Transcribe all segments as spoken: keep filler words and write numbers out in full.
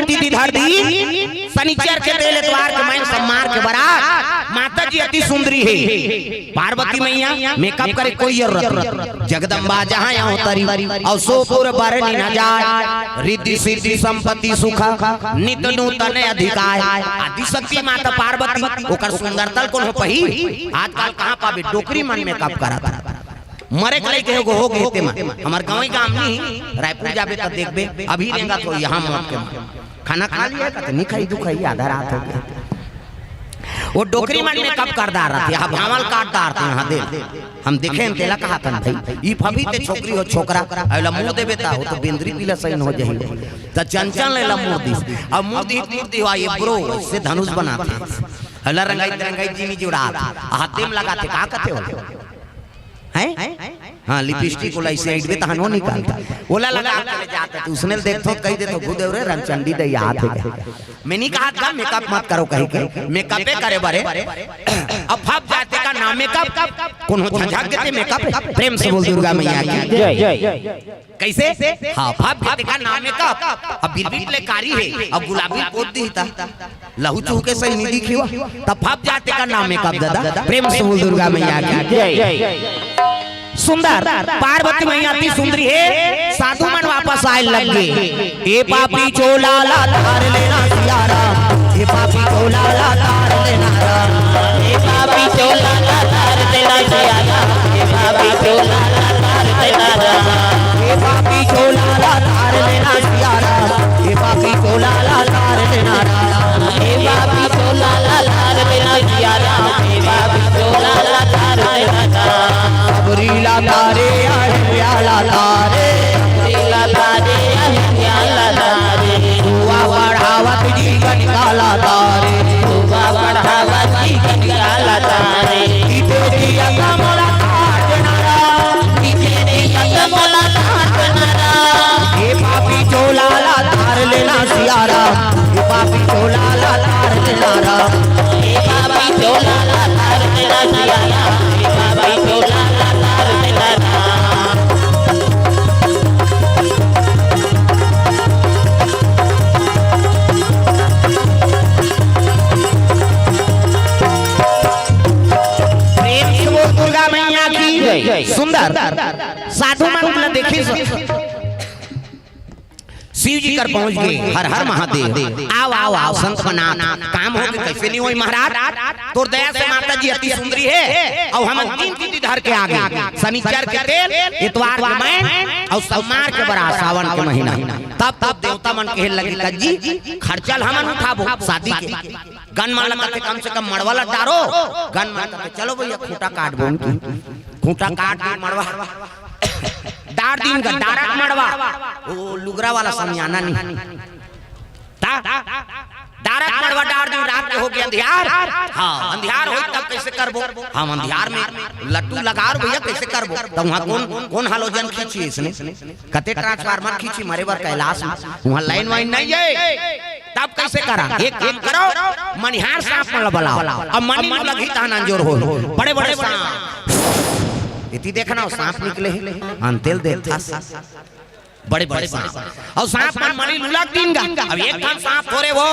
तिथि धर दी, शनिचर के तेल, एतवार के मैन, सोमवार के बरात। माता जी अति सुंदरी हे, पार्वती मैया मेकअप करे कोई जरूरत नहीं। जगदम्बा जहाँ यहाँ उतरी, अउ सो पुर बरनि न जाय, रिद्धि सिद्धि संपत्ति सुख, नित नूतन अधिकाय। आदिशक्ति माता पार्वती, ओकर सुंदरता ल कोनो पही? आजकल कहाँ पाबे, डोकरी मन मेकअप करत। मरे के लइके एगो हो गे तेमा। हमर गाँव ही गाँव नहीं, रायपुर जाबे त देखबे, अभी रेंगत हो यहाँ मौत के मारे। खाना खा लिया का? त नहीं खाई, दुखाई, आधा रात हो गया। वो डोकरी मन मेकअप कर डारथे, यहाँ भांवल काट डारथे, यहाँ दे। हम देखे हन, तेला कहत हन भाई, ई फफी ते छोकरी हो छोकरा, अइला मुँह देबे ता, वो तो बेंदरी पीला सही हो जाही। त चंचल एला मुँह दिस, अब मुँह दी, मुँह दिवा, ये ब्रो, से धनुष बनाथे। अइला रंगाई, रंगाई जी नहीं जुड़ात, हाथे में लगाथे, का कथे हो? हैं? हाँ, लिपस्टिक ओला अइसे अइटबे तहन वो निकालता। ओला लगा के ले जाता, त उसने देखथो, कहि देथो, "खुद रे रंगचंडी दे याद है।" मैं नहीं कहा था मेकअप मत करो कहि के, मेकअपे करे बरे। अब फप जाते का नाम मेकअप, कोनो झंझक देते मेकअप। प्रेम से बोल दुर्गा मैया की। जय। कैसे? हाँ, फप जाते का नाम मेकअप। अब बिरबिट ले कारी है, अब गुलाबी पोत दी था। लहू चूह के सही नहीं दिखियो, तब फप जाते का नाम मेकअप दादा। प्रेम से बोल दुर्गा मैया की। जय। सुंदर, पार्वती मैया अति सुंदरी है। साधु मन वापस आए लग गे। ए पापी चोला ला तार लेना सियारा, ए पापी चोला ला तार लेना राम। ए पापी चोला ला तार लेना सियारा, ए पापी चोला ला तार लेना राम। ए पापी चोला ला तार लेना सियारा, ए पापी चोला ला तार लेना राम। ए पापी चोला ला तार लेना सियारा, ए पापी चोला ला तार लेना राम। सबरी ला तारे, अहिल्या ला तारे, सबरी ला तारे, अहिल्या ला तारे। दुआ बढ़ावत जी कनिका ला तारे, दुआ बढ़ावत जी कनिका ला तारे। पीते जियत मोला तार देना राम, पीते जियत मोला तार देना राम। हे पापी चोला ला तार लेना सियारा, हे पापी चोला ला तार लेना राम। हे पापी चोला ला तार लेना सियारा, हे पापी चोला ला तार लेना राम। प्रेम से बोल दुर्गा मैया की। जय। सुंदर। साधु मन ला देखिस, शिव जी कर पहुंच गे। हर हर महादेव। आव, आव, आव, संत बनाथ। काम हो गे, कैसे नहीं होई महाराज? तोर दया से माता जी अति सुंदरी है। अउ हम तीन तिथि धर के आ गे। शनिचर के तेल, एतवार के मैन, अउ सोमवार के बरात, सावन के महीना। तब, तब देवता मन कहे लगे, "कज्जी, खर्चा ल हमन उठाबो शादी के।" गन मन ला कथे, "कम से कम मड़वा ला डारो।" गन मन कथे, "चलो भैया, खूंटा काटबो उनकी।" खूंटा काट के मड़वा डार दिन का, डारक मड़वा, वो लुगरा वाला समियाना नहीं। ता, डारक मड़वा डार दिन, रात के हो गया अंधियार। हाँ, अंधियार हो तब कैसे करबो? हम अंधियार में लट्टू लगा रहे भैया, कैसे करबो? तो वहाँ कौन, कौन halogen खींची इसने? कते transformer खींची मरे बर कैलाश में? वहाँ line वाइन नहीं है। तब कैसे करा? एक काम करो, मनिहार सांप मन ला बलाओ। अब मनी लगही तहन अंजोर हो। बड़े बड़े सांप। इति देखना, वो सांप निकले ही। अंतेल देखता। बड़े बड़े सांप। अउ सांप मन मनी लुलक दिन गा। अब एक ठन सांप थोरे वो,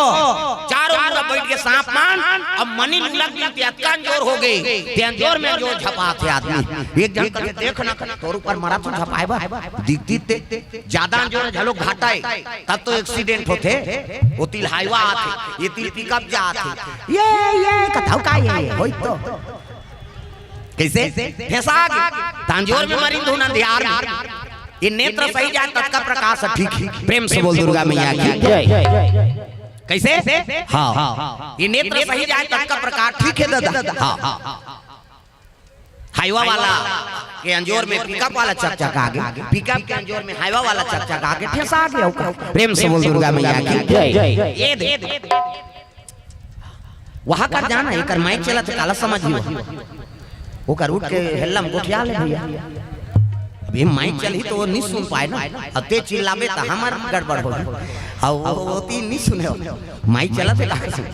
चारों मुड़ा बइठ के सांप मन, अब मनी लुलक दिन ते अतका अंजोर हो गे, ते अंजोर में अंजोर झपाथे आदमी। एक झन करके देख ना, तोर ऊपर मरा तू झपाए बर, दिखती ते जादा अंजोर घलो घाटा हे, तब तो accident होथे। ओ तिर highway आथे, ये तिर pickup जाथे। ये, ये कथव का ये, होई तो। कैसे? फेंसा गे। त अंजोर में मरिन धुन अंधियार में। ये नेत्र सही जाए तब का प्रकाश ठीक है। प्रेम से बोल दुर्गा मैया की। जय। कैसे? हाँ। ये नेत्र सही जाए तब का प्रकाश ठीक है दादा। हाँ। highway वाला के अंजोर में pickup वाला चकचका गे, pickup के अंजोर में highway वाला चकचका गे, फेंसा गे ओकर। प्रेम से बोल दुर्गा मैया की। जय। ये दे। वहाँ कर जाना, एकर mic चलत हे, काला समझियो। ओकर उठ के हेल्लम गोठिया ले भैया। अभी mic चलही तो वो नहीं सुन पाए ना। अब ते चिल्लाबे त हमर गड़बड़ होही। अउ वो, वो ती नहीं सुने हो। mic चलत हे, काला सुन।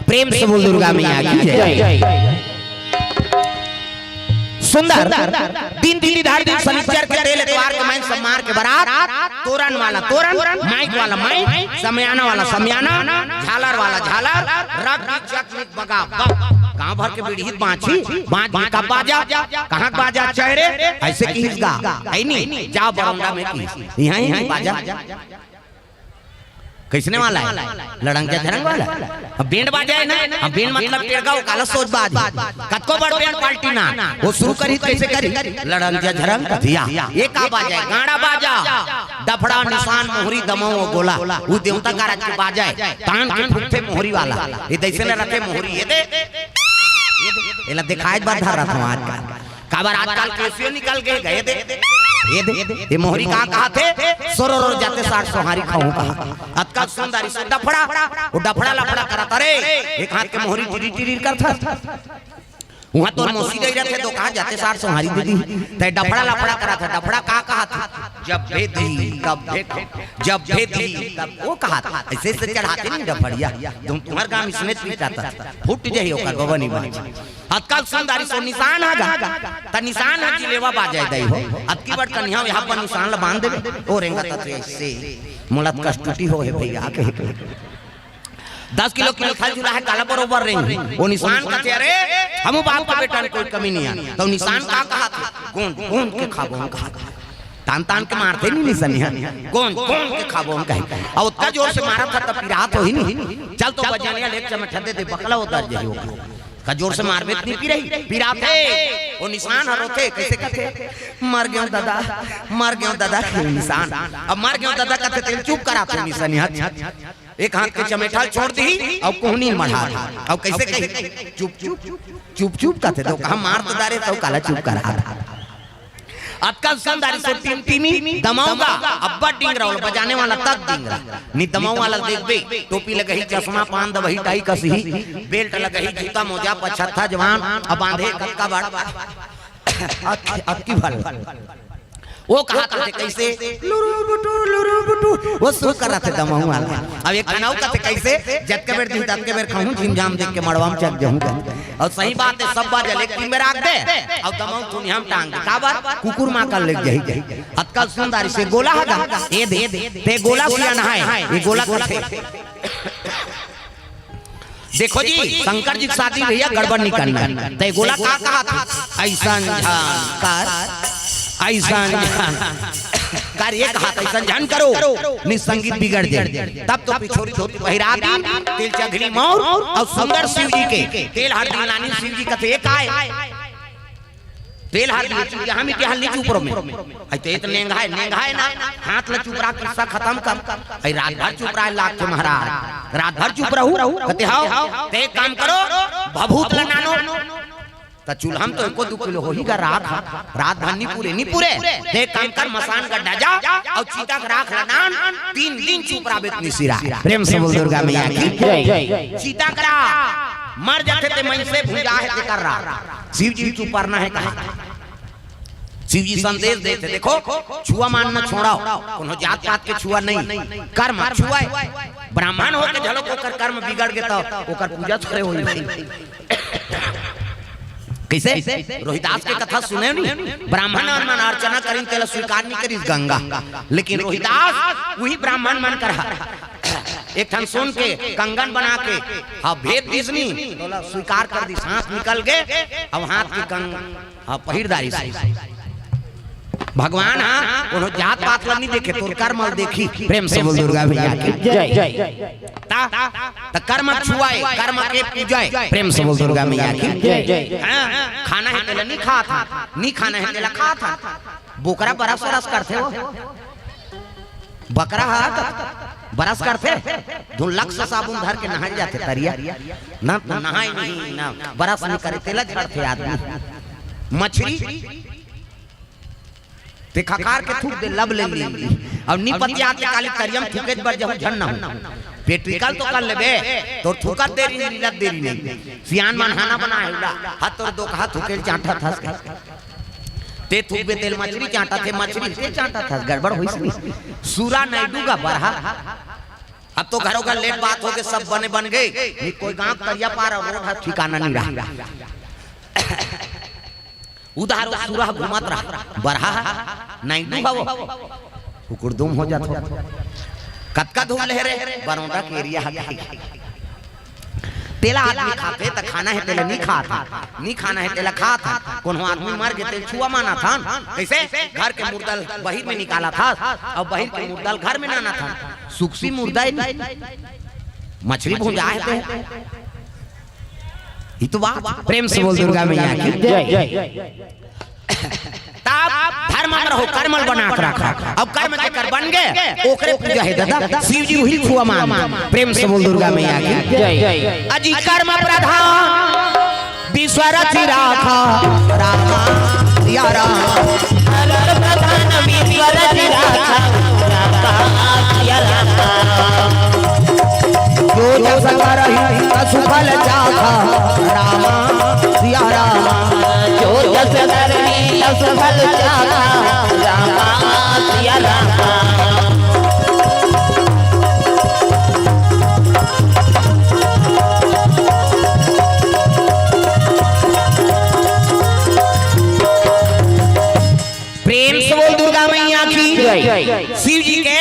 प्रेम से बोल दुर्गा मैया की जय। सुंदर। दिन दिन इधर दिन शनिचर के तेल एतवार के माइन सब मार के बरात, तोरन वाला तोरन, माइक वाला माइक, समियाना वाला समियाना, झालर वाला झालर, रग चक बगा बग। गांव भर के बीड़ी बांची, बांच में का बाजा, कहाँ बाजा चेहरे, ऐसे किहिस गा, है नी, जा बरौंदा में किहिस, यहाँ ही बाजा। कैसने वाला है? लड़ंग झरंग वाला। अब बैंड बाजा है ना, अब बैंड मतलब टेड़गा, वो काला सोच बाज। कतको बड़ बैंड पार्टी ना, वो शुरू करी कैसे करी? लड़ंग झरंग कथिया। ये का बाजा है? गाड़ा बाजा। डफड़ा, निशान, मोहरी, दमऊ, गोला, वो देवता का राज के बाजा है। तान के फुकथे मोहरी वाला। ये दैसे ने रखे मोहरी, ये दे, ये दे। एला दिखाए बर धर रहा था आज का। काबर आजकल केसियो निकल गे, गए दे। ये दे, ये मोहरी का कहा थे? सोरो रो जाते साठ सोहारी खाऊं कहा। अतका सुंदर इसे डफड़ा, वो डफड़ा लफड़ा करत, अरे, एक हाथ के मोहरी टिरी टिरी करत। वहां तोर मौसी गई रहते तो कहा जाते साठ सोहारी दे दी। तै डफड़ा लफड़ा करत, डफड़ा का कहा था? जब भेदी तब भेद, जब भेदी तब वो कहा था। ऐसे से चढ़ाते नहीं डफड़िया। तुम, तुम्हार गांव इसने पीटा था, फूट जाही ओकर गवनी बाज। अतका सुंदर सो निशान ह गा, त निशान ह जिलेवा बाजे दई हो। अतकी बड़ कन्हैया यहाँ पर निशान ल बांध देबे, ओ रेंगा तते ऐसे। मोला त कष्टुटी हो हे भैया, कहे के। दस किलो के मिलखा जुला है, काला बरोबर रेंग। वो निशान कथे, अरे, हमू बाप का बेटा न, कोई कमी नहीं है। तो निशान का कहा था? गोंद, गोंद के खाबो हम कहा। तान तान के मारते नहीं निशानिया, गोंद, गोंद के खाबो हम कहे। और उतना जोर से मारा था तब पिरात हो ही नहीं। चल तो बजानिया लेके चमेठा दे दे, बकला उतर जाही होगा। का जोर से मारबे त नहीं पिरही, पिराथे। वो निशान ह रोथे, कैसे कथे? मर गयो दादा, मर गयो दादा, के निशान। अब मर गयो दादा कथे, तेल चुप करा थे निशानी हाथ। एक हाथ के चमेठा छोड़ दी, अब कोहनी मढ़ा दी। अब कैसे कही? चुप, चुप, चुप, चुप कथे, तो कहा मार तो डारे, तो काला चुप करा। अतका सुंदर सो टिमटिमी दमाऊंगा, अब्बा डिंगरा, ओला बजाने वाला तक डिंगरा। नी दमाऊ वाला देखबे, टोपी लगही, चश्मा, पान दबही, टाई कसही, बेल्ट लगही, जूता मोजा, पछत्था जवान, अब बांधे कतका बड़। अत-, अतकी भल। वो कहा था कैसे? लुरु बुटु, लुरु बुटु। वो शुरू कर रहा था दमाऊ वाला। अब एक खाना कहते कैसे? जतके बेर दिन, ततके बेर खाऊं, झिमझाम देख के मड़वा में चल जाऊंगा। और सही बात है, सब बाजा लेकिन बेर आग दे, और दमाऊ दुनिया में टांग दे। काबर? कुकुर माँ का ले जाही, जाही। अतका सुंदर से गोला हगा, ए दे, ते गोला सियान है, ये गोला कथे। देखो जी, शंकर जी की शादी भैया गड़बड़ नहीं करना है। ते गोला का कहा था? ऐसा कर, ऐसा कर, ये कहा था, ऐसा झन करो, नहीं संगीत बिगड़ जाए। तब तो पिछोरी धोती पहिरा दी, तिल चघली मौर और सुंदर शिव जी के तेल हर दिन लानी, शिव जी कथे काय। तेल हाथ में चुप, यहाँ मिट्टी हाल नहीं चुप रहो में। आई तो ये तो नेंगा है, नेंगा है ना, हाथ ला चुप रहा, किस्सा खत्म कर। आई रात भर चुप रहा है, लाग के महाराज, रात भर चुप रहू, कहते हाव, ते एक काम करो, भभूत ला नानो। त चूल्हा में तो एको दू किलो होही का राख, रात भर नहीं पूरे, नहीं पूरे। ते एक काम कर, मसान गड्ढा जा, और चीता के राख ला नान, तीन दिन चुप रहा बेतनी सिरा। प्रेम से बोल दुर्गा मैया की जय। चीता के राख, मर जाते ते मन से भुंजा है तेकर राख। शिव जी चुप करना है कहा। शिव जी संदेश देथे, देखो, छुआ मान न छोड़ाओ, कोनो जात पात के छुआ नहीं, कर्म छुआ है। ब्राह्मण होके झलो ओकर कर्म बिगड़ गे तो ओकर पूजा थोड़े होई। कैसे? रोहिदास के कथा सुने नहीं? ब्राह्मण मन अर्चना करिन, तेला स्वीकार नहीं करिस गंगा, लेकिन रोहिदास वही ब्राह्मण मन कर एक ठन सुन के कंगन बना के, हाँ, भेद दिस नहीं, तोला स्वीकार कर दिस, हाथ निकल गे, अब हाथ के कंग हाँ, पहिरदारी से। भगवान हाँ कोनो जात पात ला नहीं देखे, तोर कर्म ला देखी। प्रेम से बोल दुर्गा मैया की जय। ता, ता कर्म छुआए, कर्म के पूजाए। प्रेम से बोल दुर्गा मैया की जय। हाँ, खाना है तेला नहीं खात, नहीं खाना है तेला खात। बोकरा बरस बरस करथे वो। बकरा हा त बरस करथे, धुन लक्स साबुन धर के नहाए जाथे तरिया। ना तो नहाए नहीं, ना बरस नहीं करे, तेला झड़थे आदमी। मछरी ते खकार के थूक दे, लब ले ली। और नी पतिया ते काली तरिया में थूके बर जहू झन ना हो। पेट निकाल तो कर लेबे, तोर थूकत देरी नहीं, लीलत देरी नहीं। सियान मन हाना बना है उला, हाथ तोर दो कहा थूके चांटा थस के। ते थूकबे तेल मछरी चांटा थे, मछरी ते चांटा था, गड़बड़ होइस नहीं। सूरा नायडू का बरहा। अब तो घरों घर लेट बात हो के सब बने बन गए। नहीं कोई गांव तरिया पार और रोड है, ठिकाना नहीं रहा। उधार सुरा घूमत रहा, बरहा नाइडू हवो, कुकुर दुम हो जात हो। कतका धूल हे रे, बरौंदा के एरिया हके। तेला आदमी खाथे त खाना हे, तेला नी खात हे, नी खाना हे, तेला खात हे। कोनो आदमी मर गे, तेला छुआ मानत हन। कइसे? घर के मुर्दा ल बहिर में निकालत हस, अउ बहिर के मुर्दा ल घर में लानत हन। सुकसी मुर्दा हे नी, मछली भुंजा हे ते। ई तो बात। प्रेम से बोल दुर्गा मैया की जय। तब धर्म में रहो, कर्म ल बना के रखो। अब कर्म जेकर बन गे, ओकरे पूजा हे दादा। शिव जी उही छुआ मान। प्रेम से बोल दुर्गा मैया की जय। अजी कर्म प्रधान विश्व रचि राखा, रामा सिया राम। कर्म प्रधान विश्व रचि राखा, रामा सिया राम। जो जस करही तसु फल चाखा, रामा सिया राम। जो जस करही तसु फल चाखा, रामा सिया राम। प्रेम से बोल दुर्गा मैया की जय। शिव जी के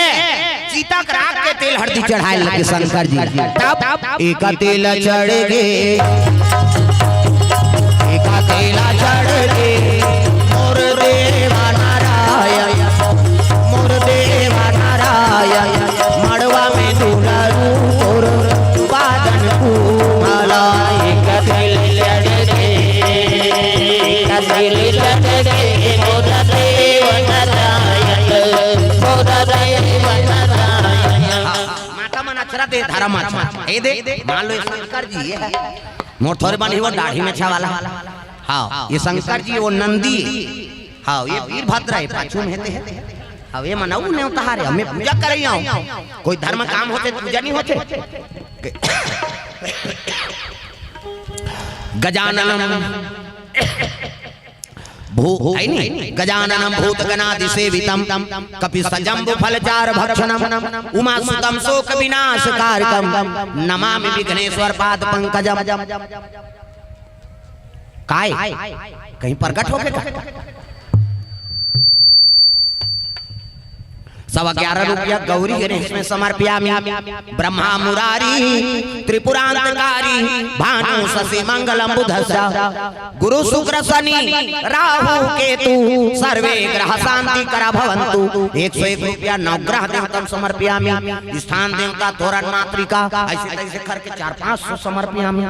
चिता के राख के तेल हरदी चढ़ाए लगे शंकर जी। तब एका तेल चढ़ गे, एका तेल चढ़ गे, मोर देवा नारायण, मोर देवा नारायण, मड़वा में दुलरू तोर बादन कुमला। एका तेल चढ़ गे, एका तेल चढ़ गे, मोर देवा नारायण, मोर देवा नारायण। माता मन अचरा दे, धर्म अचरा। ए दे, मान लो ये शंकर जी ये हे। मोर थोरे बन ही वो दाढ़ी में छावाला। हाँ, ये शंकर जी, वो नंदी। हाँ, ये वीरभद्र हे, पाछू में हे ते हे। हाँ, ये मन ऊ नेवता हरे, हमें पूजा करई आव। कोई धर्म काम होथे, पूजा नहीं होथे। गजाननम भू-, हे नी? गजाननम भूतगणादिसेवितम, कपितजम्बूफलचारुभक्षणम, उमासुतम शोकविनाशकारकम, नमामि विघ्नेश्वर पाद पंकजम। काय? कहीं प्रगट होके का? सवा ग्यारह रुपया गौरी गणेश में समर्पयामि। ब्रह्मा मुरारी त्रिपुरांतकारी भानु शशि मंगलम बुधस्य गुरु शुक्र शनि राहु केतु सर्वे ग्रह शांति करा भवंतु। एक सौ एक रुपया नवग्रह देवतम समर्पयामि। स्थान देवता तोरण मातृका, ऐसे तैसे करके चार पाँच सौ समर्पयामि।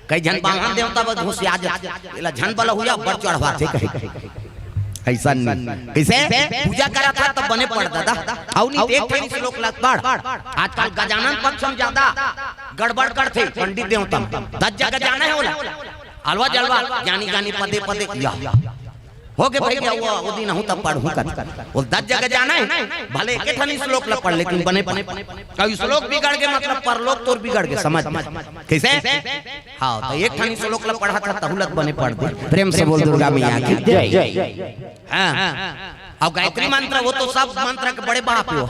कई झन बामन देवता बर घुसिया जाथे, एला झन बलहुआ अब्बड़ चढ़वाथे कहे। अइसन नहीं। कइसे? पूजा करत हा तब बने पढ़ दादा। अउ नहीं, एक ठन श्लोक ल पढ़। आजकल गजानन पक्ष में ज्यादा गड़बड़ करथे पंडित देवता मन। दस जगह जाना हे ओला। अलवा जलवा, ज्ञानी ज्ञानी पदे पदे किया। हो गे भइया, वो, वो दिन हूँ तब पढ़हूँ कथे। वो दस जगह जाना हे, भले एक ठन श्लोक ल पढ़, लेकिन बने पढ़। अउ श्लोक बिगड़ गे, मतलब परलोक तोर बिगड़ गे, समझ। कइसे? हाँ, त एक ठन श्लोक ल पढ़त हा, तहू ल त बने पढ़ दे। प्रेम से बोल दुर्गा मैया की जय। हाँ। अउ गायत्री मंत्र, वो तो सब मंत्र के बड़े बाप हो।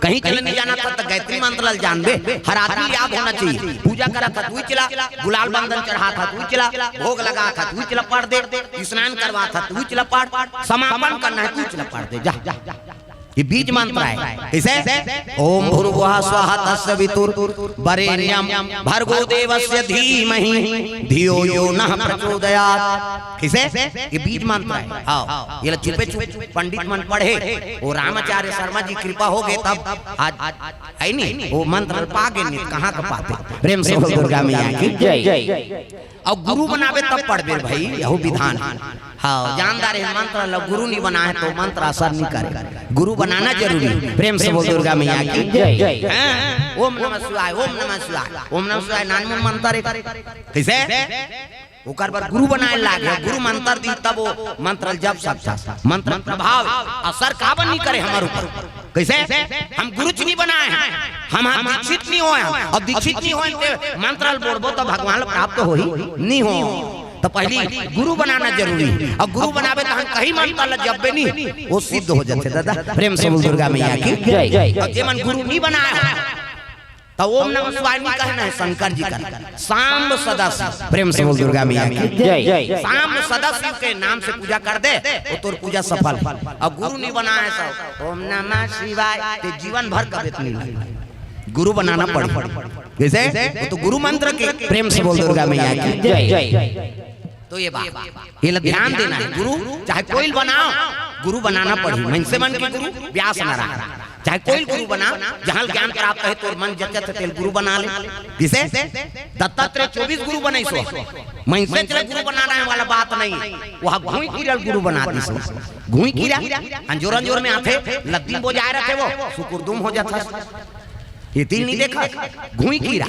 कहीं चले नहीं जाना था, त गायत्री मंत्र ल जानबे। हर आदमी याद होना चाहिए। पूजा करत हा, तू चला, गुलाल बंदन चढ़ात हा, तू चला, भोग लगात हा, तू चला पढ़ दे। स्नान करवात हा, तू चला पढ़, समापन करना हे, तू चला पढ़ दे, जा। ये बीज मंत्र हे। कइसे? ओम भूर्भुवः स्वः तत्सवितुर्वरेण्यं भर्गो देवस्य धीमहि धियो यो नः प्रचोदयात्। कइसे? ये बीज मंत्र हे। हाँ, ये ला चुपे चुप पंडित मन पढ़े, वो रामाचार्य शर्मा जी कृपा हो गे तब आज, हे नी, वो मंत्र पा गे, नहीं कहाँ का पाते। प्रेम से बोल दुर्गा मैया की जय। अउ गुरु बनाबे तब पढ़बे भाई, यहू विधान। हाँ, जानदार हे मंत्र ल गुरु नहीं बनाए तो मंत्र असर नहीं करे। गुरु बनाना जरूरी हे। प्रेम से बोल दुर्गा मैया की जय। हाँ, ओम नमः शिवाय, ओम नमः शिवाय, ओम नमः शिवाय, नानमुन मंत्र हे। कइसे? ओकर बर गुरु बनाए लागे, गुरु मंत्र दी तब वो मंत्र ल जप सकता। मंत्र प्रभाव असर काबर नहीं करे हमर ऊपर। कइसे? हम गुरुच नहीं बनाए हन, हम, हम दीक्षित नहीं होए हन। अब दीक्षित नहीं होए ते मंत्र ल बोलबो त भगवान ल प्राप्त होही? नहीं हो। त पहिली गुरु बनाना जरूरी हे। अउ गुरु बनाबे त हम कहीं मंत्र ल जपबे नहीं, वो सिद्ध हो जाथे दादा। प्रेम से बोल दुर्गा मैया की जय। अउ जे मन गुरु नहीं बनाए हन, तो ओम नमः शिवाय नहीं कहना है, शंकर जी का। सांब सदा शिव। प्रेम से बोल दुर्गा मैया की जय। सांब सदा शिव के नाम से पूजा कर दे, वो तोर पूजा सफल। अब गुरु नहीं बना है सब, ओम नमः शिवाय, ते जीवन भर कबे नहीं। गुरु बनाना पड़ी। जैसे वो तो गुरु मंत्र के। प्रेम से बोल दुर्गा मैया की जय। तो ये बात, ये ला ध्यान देना है। गुरु चाहे कोई बनाओ, गुरु बनाना पड़ी। मनसे मन के गुरु व्यास नारायण, चाहे कोई गुरु बना, जहाँ ज्ञान प्राप्त है, तोर मन जचत है, तेल गुरु बना ले। जिसे दत्तात्रेय चौबीस गुरु बनाइस हो, मनसे चले गुरु बनाना है वाला बात नहीं। वह घुई कीरा गुरु बना दिस हो। घुई कीरा, अंजोर अंजोर में आथे, लद्दी बोजाए रहते वो, सुकुरदुम हो जाता। ये तिल नहीं देखा, घुई कीरा,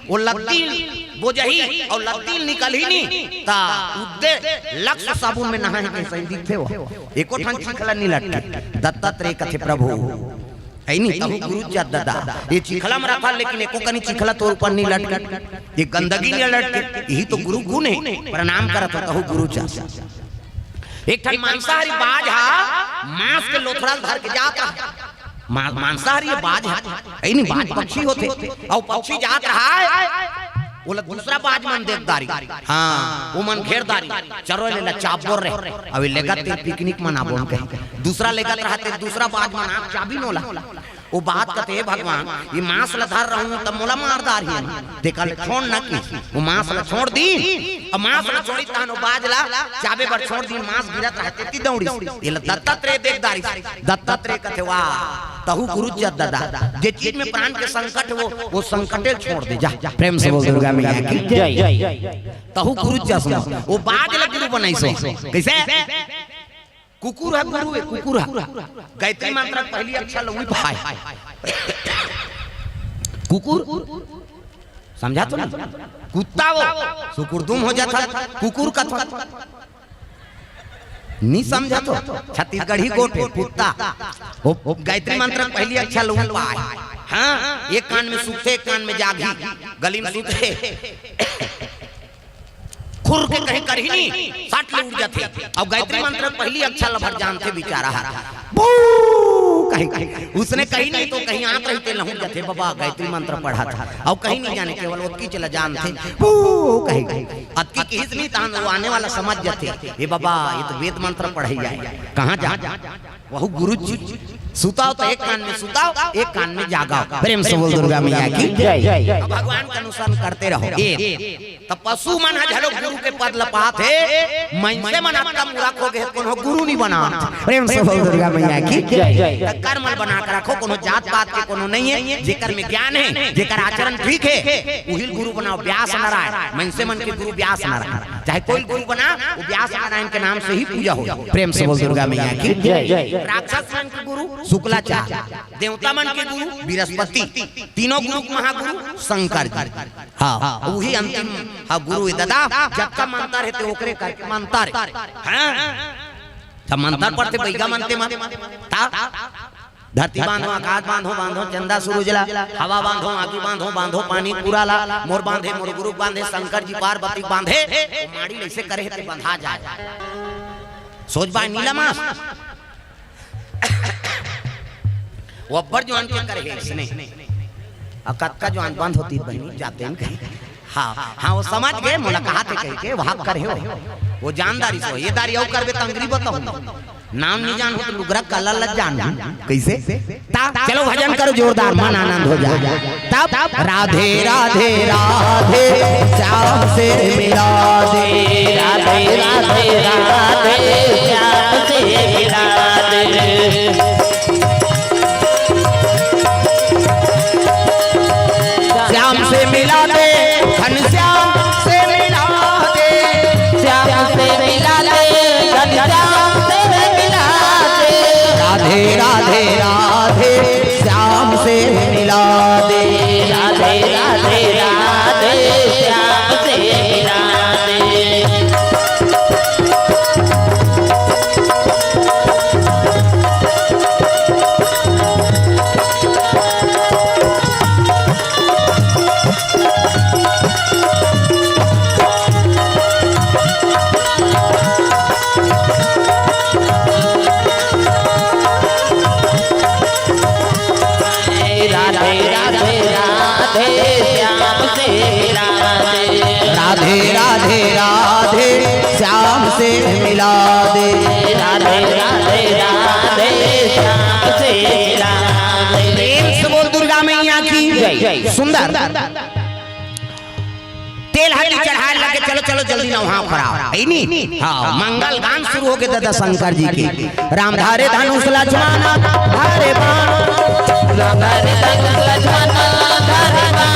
वो लद्दी बोजही और लद्दी निकलही नहीं, ता उद्दे लक्ष्य साबुन में नहाए के सही दिखते हो। एको ठन चिखला नहीं लटके। दत्तात्रेय कथे, प्रभु, ऐ नहीं, तहु गुरु चा ददा, ये चिखला में रखा, लेकिन एको कनी चिखला तोर ऊपर नहीं लटके, ये गंदगी नहीं लटके। यही तो गुरु गुण है। प्रणाम करत हो, तहु गुरु चा। एक ठन मांसाहारी बाज हा मांस के लोथड़ा धर के जात रहा। मा-, मांसाहारी ये बाज हा, ऐ नहीं, बाज पक्षी होथे, अउ पक्षी जात रहा है, ओला दूसरा बाज मन देख दारी। हाँ, वो मन घेर दारी, चरो ले ला चाप बोर रहे, अभी लेगत ते पिकनिक मनाबो हम कहे। दूसरा लेगत रहा ते दूसरा बाज मन आँख चाबी नोला। वो बाज कथे, "हे भगवान, ये मांस ला धर रहूं, तब मोला मार दार ही ना।" देखा ले, छोड़ ना की, वो मांस ला छोड़ दी, अब मांस ला छोड़ी, तहन वो बाज ला चाबे बर छोड़ दी, मांस गिरत रहा, तेती दौड़ी। ये ला दत्तात्रेय देख दारी, दत्तात्रेय कथे, "वाह, तहु गुरु चा ददा, जे चीज में प्राण के संकट हो, वो संकटे छोड़ दे, जा।" प्रेम से बोल दुर्गा मैया की जय। तहु गुरु चा सुनो, वो बाज ला गुरु बनाइस हो। कैसे? कुकुर है गुरु, है कुकुर है। गायत्री मंत्र के पहली अक्षर लउई पाए। कुकुर, समझा तो ना? कुत्ता वो, सुकुरदुम हो जाता, कुकुर कथा। नहीं समझा तो? छत्तीसगढ़ी गोठ है, कुत्ता। वो, वो गायत्री मंत्र के पहली अक्षर लउई पाए। हाँ, एक कान में सूते, एक कान में जागी, गली में सूते। खुर के कहीं करही नहीं, सट ले उठ जाथे। अउ गायत्री मंत्र पहली अक्षर ल भर जानथे बिचारा हर। बू कहीं, कहीं। उसने कहीं नहीं तो कहीं आत रहिथे, लहुट जाथे, "बाबा, गायत्री मंत्र पढ़त हँव।" अउ कहीं नहीं जाने, केवल ओतकी चला जानथे। बू कहीं, कहीं। अतकी किहिस नहीं, तहन वो आने वाला समझ जाथे, "ए बाबा, ये तो वेद मंत्र पढ़े जाए।" कहाँ जा? वहू गुरु जी। सुताओ तो एक कान में सुताओ, एक कान में जागाओ। प्रेम से बोल दुर्गा मैया की जय। अब भगवान का अनुसरण करते रहो। एक, तो पशु मन ह घलो गुरु के पद ल पाथे, मनसे मन अतका मूरख हो गे, कोनो गुरु नहीं बना। प्रेम से बोल दुर्गा मैया की जय। तो कर्म ल बना के रखो, कोनो जात पात के कोनो नहीं है, जेकर में ज्ञान है, जेकर आचरण ठीक है, उहिल गुरु बनाओ, व्यास नारायण, मनसे मन के गुरु व्यास नारायण। चाहे कोई गुरु बना, वो व्यास नारायण के नाम से ही पूजा हो। प्रेम से बोल दुर्गा मैया की जय। राक्षस मन के गुरु शुक्लाचार्य, देवता मन के गुरु बृहस्पति, तीनों गुरु के महागुरु शंकर जी। हाँ, वही अंतिम, हाँ, गुरु है दादा। जतका मंत्र है ते ओकरे करके मंत्र है। हाँ? सब मंत्र पढ़ते बैगा मनते मन। ता धरती बांधो, आकाश बांधो, बांधो चंदा सूरज ला, हवा बांधो, आगी बांधो, बांधो पानी पूरा ला, मोर बांधे, मोर गुरु बांधे, शंकर जी पार्वती बांधे, वो माड़ी ल ऐसे करे हे ते बंधा जाए। सोच बाय नीला मास। वो अब्बड़ जुआन के करे हे इसने। अउ कतका जुआन बंद होती बहिनी, जाते न कहीं। हाँ, हाँ, वो समझ गए, मोला कहा थे कह के, वहाँ करे हो। वो जानदारी सो, ये दारी अउ करबे त अंगरी बताऊँ। नाम नहीं जानहूँ तो लुगरा कला लग जान। कैसे? ता, चलो भजन करो जोरदार, मन आनंद हो जाए। तब राधे, राधे, राधे, श्याम से मिला दे। राधे, राधे, राधे, श्याम से मिला दे। श्याम से मिला दे, घनश्याम से मिला दे। श्याम से मिला दे, घनश्याम से मिला दे। राधे, राधे, राधे, श्याम से मिला दे। राधे, राधे, राधे, श्याम से मिला दे। राधे, राधे, राधे। राधे श्याम से मिला दे। राधे राधे राधे श्याम से मिला दे। राधे राधे राधे श्याम से मिला दे। प्रेम से बोल दुर्गा मैया की जय। सुंदर। तेल हल्दी चढ़ाए लगे, चलो चलो जल्दी नहा खोराव। है नी? हाँ, मंगल गान शुरू हो गए दादा शंकर जी के। राम धारे धनुष लक्ष्मण धारे बाण। राम धारे धनुष लक्ष्मण धारे बाण।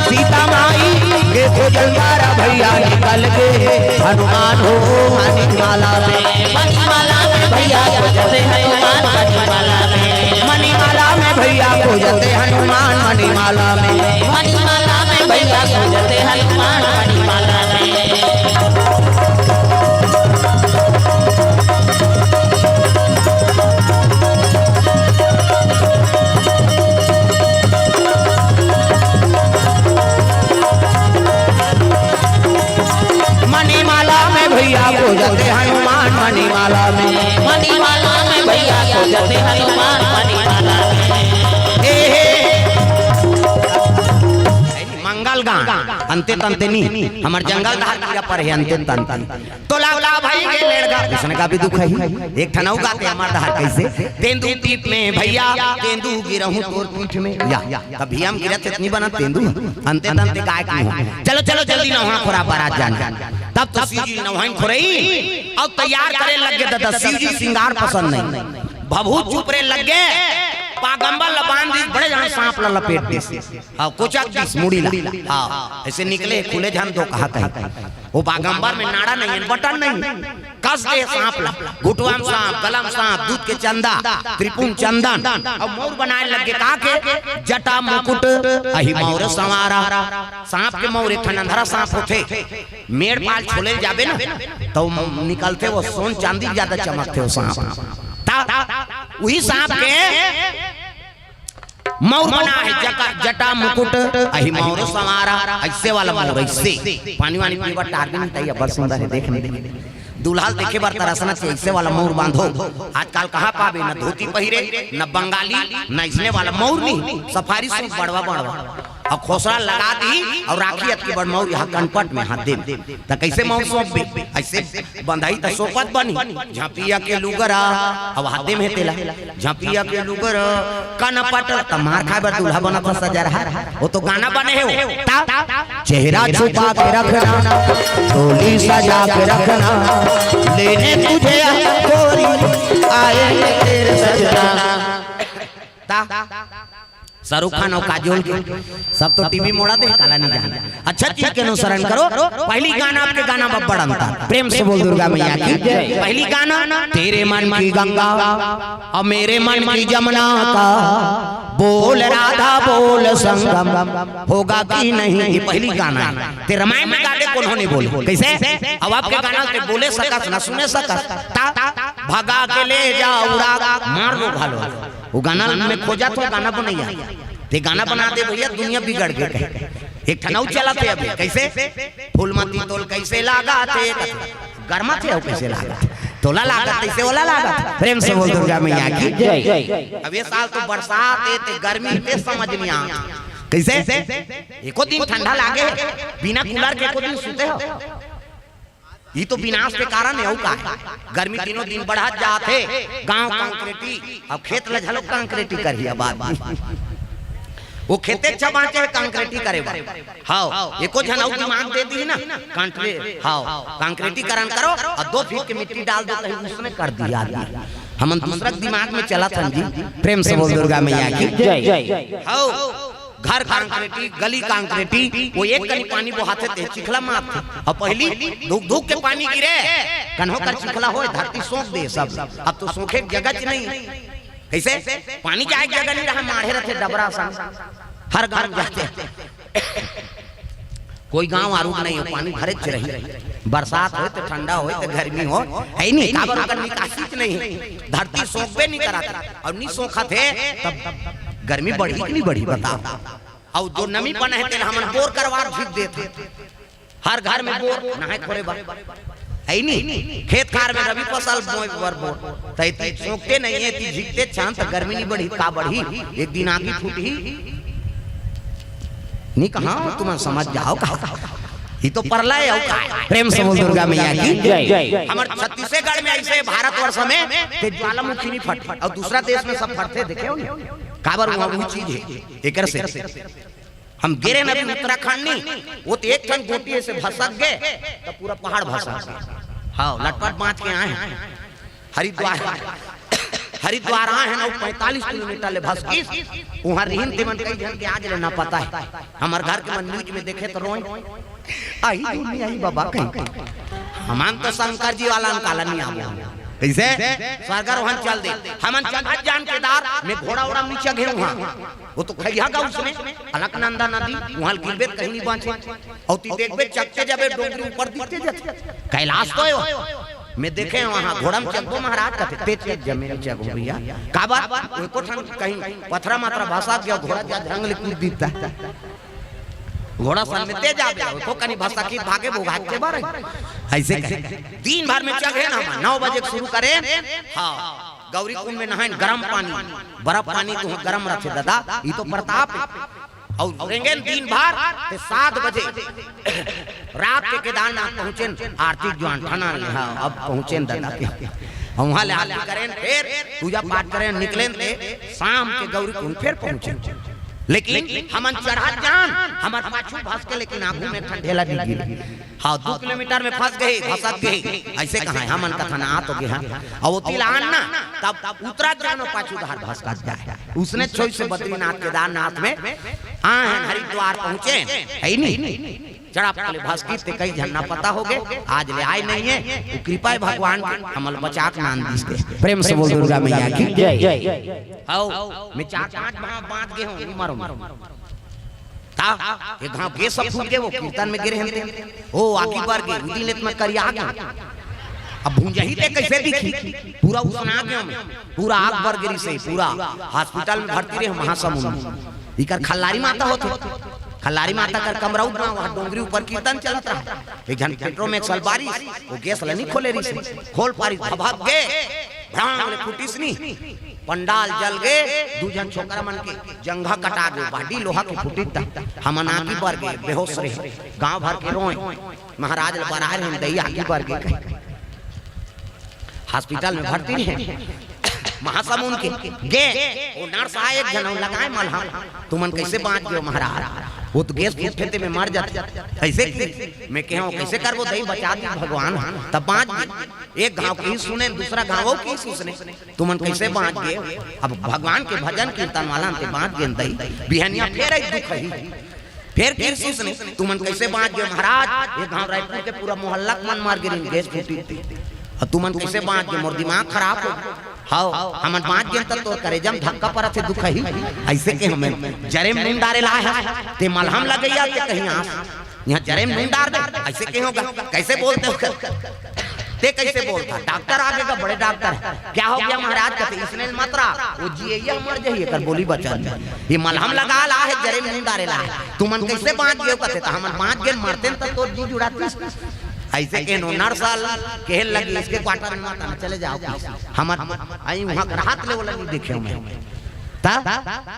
सीता माई के खोजल मारा भैया निकल गए हनुमान हो मणिमाला में। मणिमाला में भैया खोजते हनुमान मणिमाला में। मणिमाला में भैया खोजते हनुमान मणिमाला में। मणिमाला में भैया खोजते हनुमान मणिमाला में। मणिमाला में भैया खोजते हनुमान मणिमाला में। मणिमाला में भैया खोजते हनुमान मणिमाला में। हे, हे। मंगल गान, अंते तंते नी, हमर जंगल धार कीरा पर है अंते तंते। तो लाव लाव भाई के लेड़गा, उसने का भी दुख है। एक ठन अउ गाते हमर धार कैसे? तेंदू पीप में भैया, तेंदू गिरहूं तोर पीठ में। या, तब भैया हम गिरत इतनी बना तेंदू, अंते तंते काय की हो। चलो चलो जल्दी नहा खोरा बारात जाना। तब तो शिव जी नहाइन खोरई अउ तैयार करे लग गए दादा। शिव जी सिंगार पसंद नहीं, भभूत चुपरे लग गए। बागंबर ल बांध दिस, बड़े जान सांप ल लपेट दिस। हाँ, कोचक दिस मुड़ी ला। हाँ, ऐसे निकले खुले झन दो कहा कहीं। वो बागंबर में नाड़ा नहीं है, बटन नहीं है। कस दे सांप ला, घुटवा में सांप, गला में सांप, दूध के चंदा, त्रिपुन चंदन, अउ मौर बनाए लग गे का के? जटा मुकुट अहि मौर संवारा। सांप के मौर एक ठन अंधरा सांप होथे, मेड़ पाल छोले जाबे ना, तो निकलथे वो सोन चांदी ज्यादा चमकथे वो सांप। ता उही सांप के मौर बना है, जका-, जटा मुकुट अहि मौर संवारा, ऐसे वाला मौर, ऐसे। पानी वानी पीवा टार भी नहीं, बड़ सुंदर है, देख नहीं। दूल्हा ल देखे बर तरसना चाहिए, ऐसे वाला मौर बांधो। आजकल कहाँ पाबे, न धोती पहिरे, न बंगाली, न इसने वाला मौर नहीं, सफारी सूट बड़वा बड़वा। अउ खोसरा लगा दी अउ राखी अतकी बड़ मौर यहाँ कनपट में हाथ दे। त कैसे मौर सौंपबे? ऐसे बंधाई त सोपत बनी, झपिया के लुगरा, अब हाथे में तेला, झपिया के लुगरा, कनपट, त मार खाए बर दूल्हा बनत ह सजा रहा। वो तो गाना बने है वो। ता, चेहरा छुपा के रखना, डोली सजा के रखना, लेने तुझे गोरी, आएंगे तेरे सजना। ता, शाहरुख खान अउ काजोल के सब तो टीवी मोड़ा दे, काला नहीं जाना। अच्छा चीज के अनुसरण करो। पहली गाना आपके गाना में बड़ अंतर। प्रेम से बोल दुर्गा मैया की। पहली गाना तेरे मन की गंगा और मेरे मन की जमुना का बोल राधा बोल संगम होगा कि नहीं, ये पहली गाना है। ते रामायण में गाते कोनो नहीं बोले। कैसे? अब आपके गाना ते बोले सकस, ना सुने सकस। ता भगा के ले जा उड़ा, मार दो भालो। वो गाना में खोजा तो गाना बनैया। ते गाना बना दे भैया, दुनिया बिगड़ के कहे। एक ठन अउ चलत हे अभी, कैसे? फूलमती तोल कैसे लागत हे? गरमा थे अउ कैसे लागत? तोला लागत, कैसे ओला लागत? प्रेम से बोल दुर्गा मैया की जय। अब ये साल तो बरसात हे, ते गर्मी हे, ते समझ नहीं आ। कैसे? एको दिन ठंडा लागे, बिना कूलर के एको दिन सुते हो? ये तो विनाश के कारण हे, अउ का हे? गर्मी दिनों दिन बढ़त जात हे। गांव कंक्रीटी, अब खेत ल घलो कंक्रीटी करही अब आदमी। वो खेते अच्छा बांचे हे कंक्रीटी करे बर। हाव, एको झन अउ दिमाग दे दी ना, कंक्री-, हाव, कंक्रीटीकरण करो अउ दो फीट के मिट्टी डाल दो, कहीं उसने कर दिया आदमी। हमन दूसरा के दिमाग में चलत हन जी। प्रेम से बोल दुर्गा मैया की जय। हाव, घर कंक्रीटी, गली कंक्रीटी, वो एक कनी पानी बोहाथे ते चिखला मारथे। अउ पहली धुक धुक के पानी गिरे, कन्हो कर चिखला होय, धरती सोख दे सब। अब तो सोखे के जगह च नहीं। कैसे? पानी जाए के जगह नहीं रहा, माढ़े रहते डबरा सा। हर गांव जाते। कोई गांव आरूग नहीं हो, पानी भरे च रही। बरसात होय तो ठंडा होय तो गर्मी होय, हे नहीं, काबर ओकर निकासी च नहीं हे। धरती सोखबे नहीं करत, अउ नहीं सोखत हे, तब गर्मी बढ़ही कि नहीं बढ़ही, बताओ। अउ जो नमी बने हे, तेला हमन बोर करवार झिक देत हे। हर घर में बोर, नहाए खोरे बर। हे नहीं, खेत खार में रबी फसल बोए बर बोर। त एती सोखते नहीं हे, एती झिकते छन, त गर्मी नहीं बढ़ही, का बढ़ही? एक दिन आगी फूटही। नहीं कहा, तुम समझ जाओ का। ये तो परलय है का। प्रेम से बोल दुर्गा मैया की जय। हमर छत्तीसगढ़ में ऐसे भारतवर्ष में ते ज्वालामुखी नहीं फट और दूसरा देश में सब फटते देखे हो नहीं। काबर हुआ वो चीज है। एक से हम गिरे न अभी उत्तराखंड नहीं, वो तो एक ठन गोटी से भसक गए तो पूरा पहाड़ भसक गए। हाँ, लटपट बांच के आए हैं। हरिद्वार हरिद्वार आए हैं ना, पैंतालीस किलोमीटर ले भसकिस। वहां रिहिन तेमन कई जन के आज ले ना पता है। हमर घर के मन न्यूज में देखे तो रोए, आई दुनिया आई बाबा कहीं। हमन तो शंकर जी वाला अंकाला नहीं आवे। कैसे? स्वर्ग रोहन चल दे। हमन चल जान केदार में घोड़ा ओड़ा नीचे घे वहां। वो तो खैया गा उसने अलकनंदा नदी वहां गिरबे कहीं नहीं बांचे। और ती देखबे चक्के जाबे डोंगरी ऊपर दिखते जाते कैलाश तो है। मैं देखे वहां घोड़ा में चघबो महाराज कथे, तेज तेज जमीन चघो भैया। काबर? वो को ठन कहीं पथरा मात्रा भाषा गया घोड़ा जा जंगल कूद दीता। घोड़ा सन में तेज आ गया, वो को कनी भाषा की भागे वो भाग के बारे। ऐसे कहे। दिन भर में चघे ना हम, नौ बजे के शुरू करें। हाँ, गौरी कुंड में नहाए गरम पानी, बर्फ पानी तो गरम रखे दादा, ये तो प्रताप है। और रेंगेन दिन भर ते सात बजे रात के केदारनाथ पहुंचेन। आरती ज्वान ठना ले, हाँ, अब पहुंचेन दादा के। हम वहां ले आरती करें, फिर पूजा पाठ करें, निकलेन ते शाम के गौरी कुंड फिर पहुंचेन। लेकिन हमन चढ़त जान, हमर पाछू भस के, लेकिन आगू में ठन ढेला नहीं गिरे। हाँ, दो किलोमीटर में फंस गए, भसक गए। ऐसे कहा है, हमन कथन आ तो गए हैं। और वो तिलान ना, तब उतरा जानो पाछू धार भसकत जाए। उसने छोई से बद्रीनाथ केदारनाथ में आए हैं, हरिद्वार पहुंचे हैं, है ही नहीं। चढ़ा पहले भसकी ते कई झन्ना पता हो गए, आज ले आए नहीं है। वो कृपा है भगवान की, हमल बचा के नान दीस दे। प्रेम से बोल दुर्गा मैया की जय। आओ, मैं चार पांच बांध गए हूँ, नहीं मारो, मारो। ता, ये घाव के सब फूट गए, वो कीर्तन में गिरे हन ते। ओ, आगी बर गए, उदी लेत में करिया गए। अब भूंजही ते कैसे दिखी? पूरा उसना गया मैं, पूरा आग बर गिरी से, पूरा हॉस्पिटल में भर्ती रहे महासमुंद। इकर खल्लारी माता होते, खल्लारी माता कर कमरा उतना, वहाँ डोंगरी ऊपर कीर्तन चलत रहा। एक जन पेट्रोल में एक साल बारिश, वो गैस ला नहीं खोले रही से, खोल पारी भभक गए, भड़ांग ले फुटिस नहीं। पंडाल जल गे, दू झन छोकरा मन के जंघा कटा गे, बाडी लोहा के फुटिस। हमन आगी बर गे, बेहोश रहे, गांव भर के रोए। महाराज ल बराए रहे, दई आगी बर गे कहे। हॉस्पिटल में भर्ती रहे, महासमुंद के गे, वो नर्स आए एक झन, लगाए मलहम। तुमन कैसे बांच गए महाराज? वो तो गैस फूटथे ते में मर जाते। कैसे की? मैं कहे, कैसे करबो दई, बचा दी भगवान, तब बांच गए। एक घाव की सुने, दूसरा घाव की सुने। तुमन कैसे बांच गए? अब भगवान के भजन कीर्तन वाला ते बांच गए दई। बिहनिया फेर एक दुख ही, फेर की सुने। तुमन कैसे बांच गए महाराज? एक घाव रायपुर के पूरा मोहल्ला के मन मार गिरिन, गैस फूटी थी। और तुमन कैसे बांच गए? मोर दिमाग खराब हो। हाव, हमन बांच गए तब तोर करेजा में धक्का परत हे, दुख ही। ऐसे के हमें जरे में नून डारे ला है, ते मलहम लगैया ते कहीं आस। यहाँ जरे में नून डार दे, ऐसे के होगा? कैसे बोलते हो? ते कैसे बोलता? डॉक्टर आगे का बड़े डॉक्टर है। क्या हो गया महाराज? कहते, इसने मत रहा, वो जी ये मर जाइए कर बोली बचा दी। ये मलहम लगा ला है, जरे में नून डारे ला है। तुमन कैसे बांच गए? कहते, तो हमन बांच गए, मरते न तो तोर जी जुड़ाती। ऐसे के नो नर्स आल कहे लगी, इसके क्वार्टर में मत आना, चले जाओ। हमन आई वहाँ राहत ले वाला नहीं देखे मैं। ता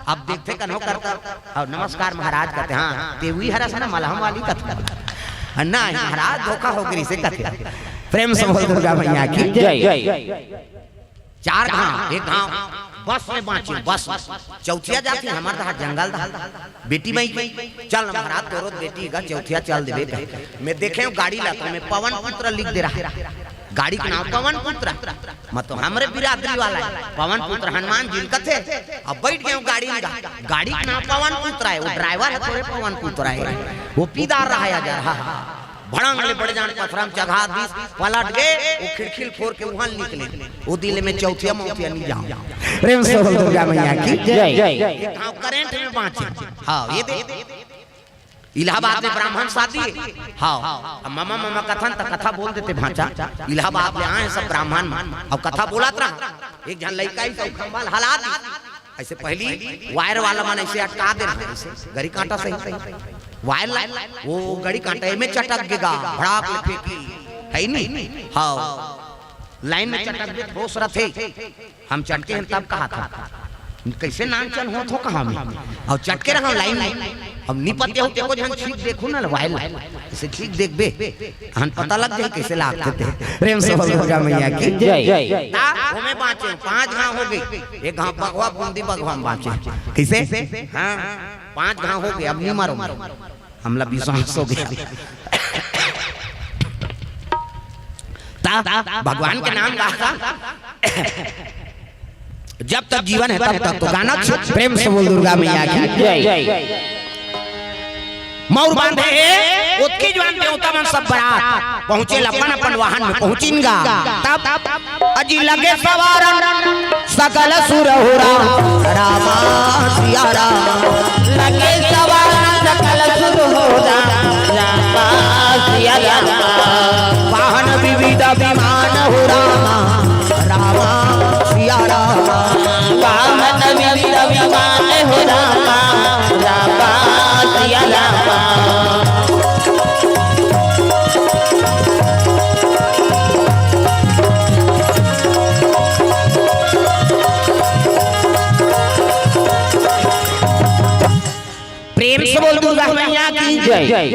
अब देखते कन्हो करता। और नमस्कार महाराज कहते, हाँ, ते हुई हरस ना मलहम वाली कथा। नहीं महाराज, धोखा हो गई से कहते। प्रेम से बोल दुर्गा मैया की जय। चार घाव, एक घाव बस में बांची, बस में। चौथिया जाती, हमार दहा जंगल दहा। बेटी माई के, चल ना महाराज, तोरो बेटी का चौथिया चल देबे कहे। मैं देखे हूँ गाड़ी ला, तो मैं पवन पुत्र लिख दे रहा। गाड़ी के नाम पवन पुत्र, मतलब हमरे बिरादरी वाला है। पवन पुत्र हनुमान जी कथे। अब बैठ गए हूँ गाड़ी में, गाड़ी के नाम पवन पुत्र है, वो ड्राइवर है, थोड़े पवन पुत्र है, वो पीदार रहा है यार। हाँ, हाँ। भड़ंग ले बड़े जान पथरा में चघा दीस, पलट गए, वो खिड़की फोड़ के वहां निकले। वो दिल में चौथिया मौथिया नहीं जाऊं। प्रेम से बोल दुर्गा मैया की जय। ये गांव करंट में बांचे। हाँ, ये दे। इलाहाबाद में ब्राह्मण शादी है। हाँ, अब मामा मामा कथन त कथा बोल देते भांचा। इलाहाबाद में आए सब ब्राह्मण, अब कथा बोलत रहा। एक झन लइका ही सब खंभा ल हला दी। ऐसे पहली वायर वाला मन ऐसे अटका दे रहा, ऐसे गड़ी कांटा सही सही। वायर ला, वो गड़ी कांटा में चटक गेगा, भड़ाप ले फेंकी, है नहीं? हाँ, लाइन में चटक दे, ठोस रथे। हम चटके हैं तब कहा था, कैसे नानचन हो थो कहा में, और चटके रहा लाइन में। अब नी पते हो, तेको झन छींक देखो ना, वायल, इसे छींक देखबे, हन पता लग जाए कैसे लागथे ते। प्रेम से बोल दुर्गा मैया की जय। ता ओमे बाँचे, पाँच घाव हो गए, एक घाव बघवा, बूंदी बघवा में बाँचे। कैसे? हाँ, पाँच घाव हो गए, अब नी मारो, हमला विश्वास हो गया। ता भगवान के नाम गा, जब तक जीवन है तब तक तो गाना छ-, प्रेम से बोल दुर्गा मैया की जय। मउर बांधे हे, ओतकी जुवार देवता मन सब बरात पहुँचे, अपन अपन वाहन में पहुँचिन गा। तब अजी लगे सवारन सकल सुर हो राम, रामा सिया राम। लगे सवारन सकल सुर हो राम, रामा सिया राम। वाहन विविध विमान हो रामा, रामा सिया रामा। वाहन विविध विमान हो रामा, रामा सिया रामा। प्रेम से बोल दुर्गा मैया की जय।